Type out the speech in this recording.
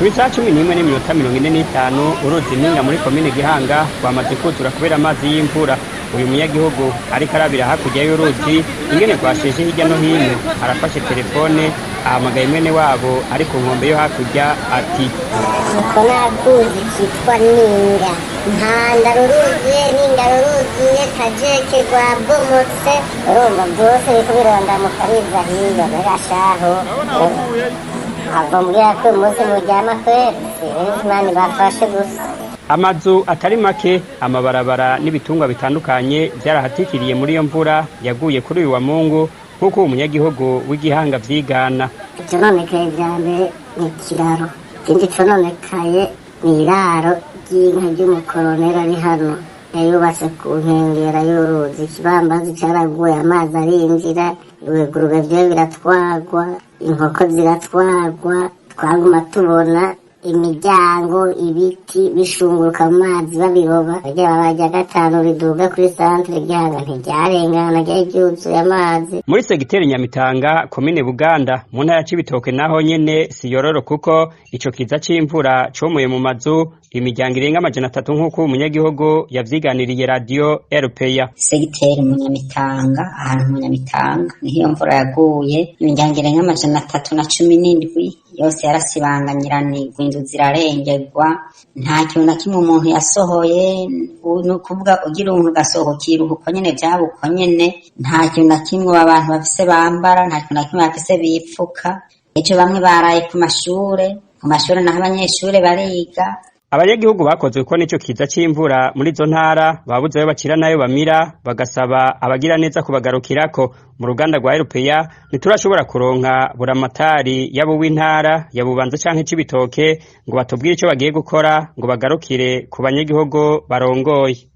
Ku isaha 11:45, uruzi Mpinga muri komine Gihanga rwamaze kuzura kubera amazi y'imvura. Uyu munyagihugu ariko arabira hakurya y'uruzi ingene rwasheshe hirya no hino, arafashe telefone ahamagaye mwene wabo ari ku nkombe yo hakurya ati: Uko nakuzi kitwa Ninga, Mpanda ruruzuye, Ninga ruruzuye, Kajeke rwabomotse. Urumva byose biriko birondamuka biza hirya mbega shaho. Ntabwo mbwira ko uyu munsi muryama kweri, Imana ibafashe gusa. Amazu atari make, amabarabara n'ibitungwa bitandukanye vyarahatikiriye muri iyo mvura yaguye kuri uyu wa Mungu, nk'uko uwo munyagihugu w'Igihanga vyigana. Icononekaye vya mbere ni ikiraro. Ikindi cononekaye ni iraro ry'inka ry'umukoroneri ari hano, yayubatse ku nkengera y'uruzi. Ikibambazi caraguye, amazi arinjira, ibigurube vyo biratwagwa, inkoko ziratwagwa. Twaguma tubona imiryango, ibiti bishunguruka mu mazi babiroba. Ryaba rya gatanu riduga kuri santere Gihanga ntiryarengana, ryari ryuzuye amazi. Muri segiteri Nyamitanga, komine Buganda, mu ntara ya Cibitoke, naho nyene siyororo, kuko ico kiza c'imvura comoye mu mazu imiryango irenga 300, nk'uko umunyagihugu yavyiganiriye radiyo RPA. Segiteri Munyamitanga, ahantu Munyamitanga niho iyo mvura yaguye. Imiryango irenga 317 yose yarasibanganyiranirwa, inzu zirarengerwa, nta kintu na kimwe umuntu yasohoye. Ni ukuvuga ugira umuntu ugasohoka ukiruha uko nyene, vyaba uko nyene. Nta kintu na kimwe abantu bafise bambara, nta kintu na kimwe bafise bipfuka. Ejo bamwe baraye ku mashure, ku mashure naho abanyeshure bariga. Abanyagihugu bakoze uko n'ico kiza c'imvura muri izo ntara babuze ayo bacira n'ayo bamira, bagasaba abagira neza kubagarukirako. Mu ruganda rwa RPA ntiturashobora kuronka buramatari yaba uw'intara ya Bubanza canke Cibitoke ngo batubwire ico bagiye gukora ngo bagarukire ku banyagihugu barongoye.